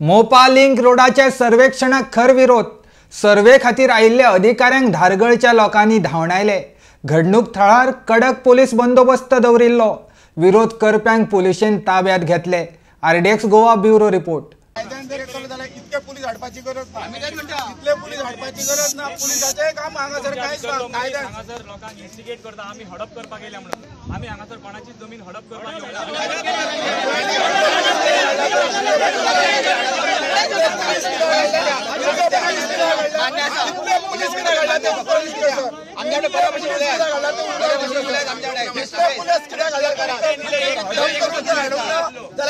Mopa link रोडाच्या सर्वेक्षणाक खर विरोध. Survey खातीर आयिल्ल्या अधिकाऱ्यांक धारगळच्या लोकांनी धांवडायले. घडणूक थळार कडक पोलीस बंदोबस्त दवरिल्लो. विरोध करप्यांक पोलिशेन ताब्यात घेतले. RDX Goa bureau report. इतके पुलीस हाडपाची गरज ना, इतले पुलीस हाडपाची गरज ना. पुलिसाचें काम हांगासर कांयच ना. कायद्यान हांगासर लोकांक इन्स्टिगेट करता. आमी हडप करपाक येयल्या म्हणून आमी हांगासर कोणाची जमीन हडप करपाक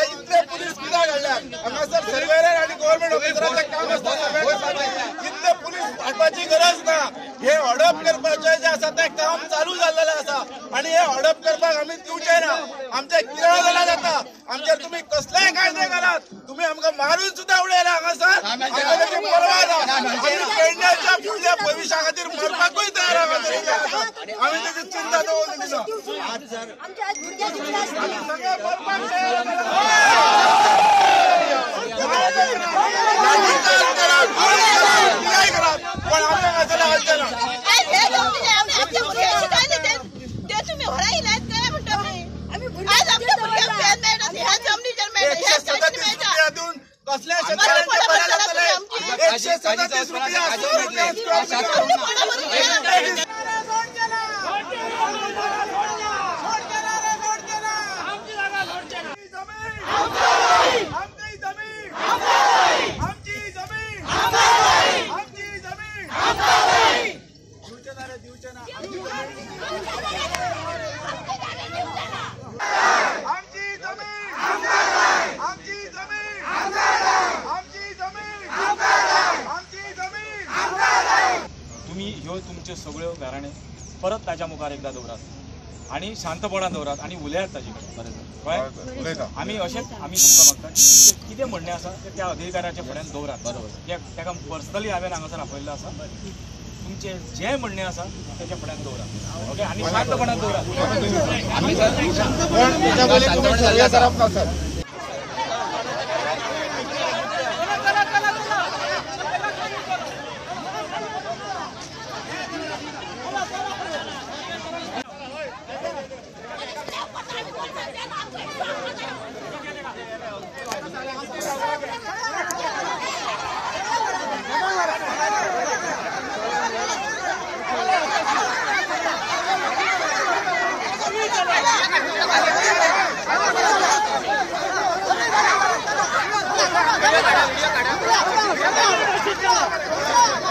इतले पुलीस कित्याक हाडल्यात हांगासर? सर्वेयर आनी गव्हर्मेंट ऑफिसराचें काम आसता सर्वे करपाचें. इतले पुलीस हाडपाची गरज ना. हे हडप करपाचें जें आसा तें काम चालू जाल्लेलें आसा आनी हे हडप करपाक आमी दिवचें ना. आमचें कितें जाल्यार जाता. आमचेर तुमी कसलेय कायदे घालात, तुमी आमकां मारून सुद्दां उडयला हांगासर. आमकां ताची पर्वा ना. आमी पेडण्याच्या फुडल्या भविश्या खातीर मरपाकूय तयार हांगासर. आमी ताची चिंता दवरूंक दिना. सगळे मरपाक तयार. पण आमी हांगासर हालचे ना. कसल्या शेतकऱ्यांचे बरें जातलें. 137 रुपया 100 रुपया. तुमी ह्यो तुमच्यो सगळ्यो गाराणे परत ताच्या मुखार एकदां दवरात आनी शांतपणान दवरात आनी उलयात ताजे कडेन. कळ्ळें? आमी अशेंच आमी तुमकां मागता की तुमचें कितें म्हणणें आसा तें त्या अधिकाऱ्याच्या फुड्यान दवरात. बरोबर. ताका पर्सनली हांवें हांगासर आपयल्लो आसा. तुमचें जें म्हणणें आसा तेच्या फुड्यान दवरात. ओके? आनी शांतपणान दवरात. Come on.